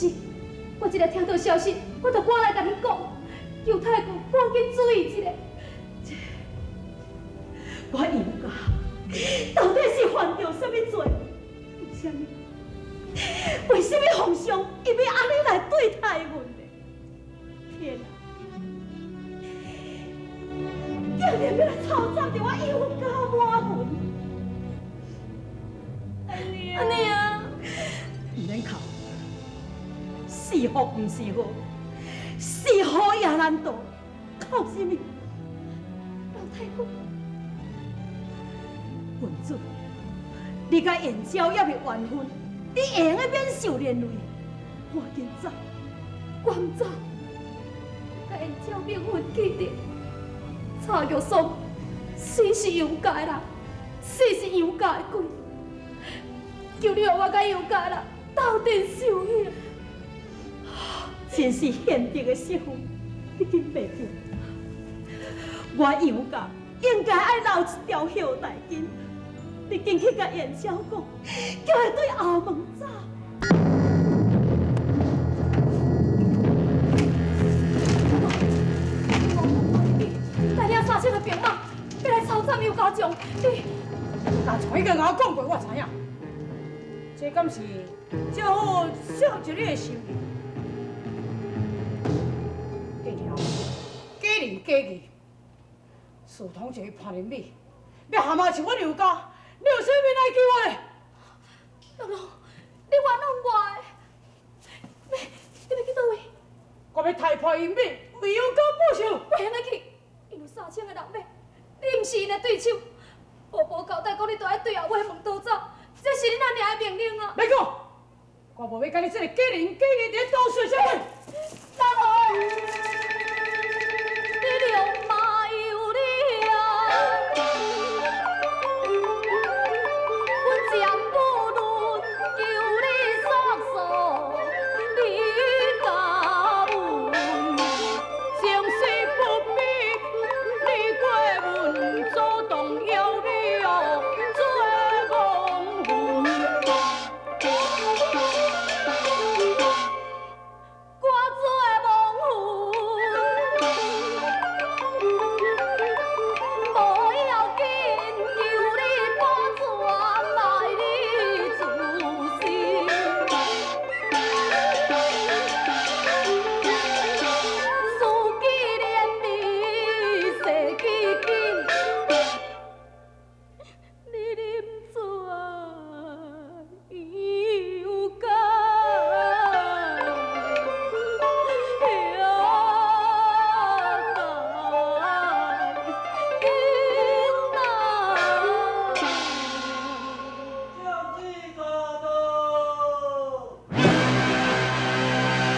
是，我這下聽到消息，我就趕來共你講，求太君趕緊注意一下。這我楊家到底是犯著啥物罪？為啥物？為啥物皇上伊欲按呢來對待阮呢？天啊！竟然欲來抄斬著我楊家滿門！阿娘，毋免哭，是福毋是禍，是禍也難逃。哭啥物？老太君，郡主，你佮燕昭猶未完婚，你會用得免受連累？趕緊走，我毋走，我佮燕昭冥婚既定，蔡玉松死是楊家的人，死是楊家的鬼，求你予我佮楊家人鬥陣受刑。真是賢德的媳婦，你緊袂記？我楊家應該愛留一條後代根，你緊去共燕昭講，叫伊對後門走。帶領3000个兵馬，欲來抄斬楊家將，你楊家將已經共我講過，我知影。這敢是正好適合著你的心意？見了，假仁假義，私通一個潘仁美，欲陷害阮楊家，你有啥物面來見我咧？老龍，你冤枉我的，你欲去佗位？我欲刣潘仁美，為楊家報仇。袂用得去，𪜶有3000个人馬，你毋是𪜶的對手。婆婆交代講，你著愛對後尾門逃走，這是恁阿娘的命令啊！莫講，我無欲佮你這个假仁假義佇咧鬥說啥物。老龍。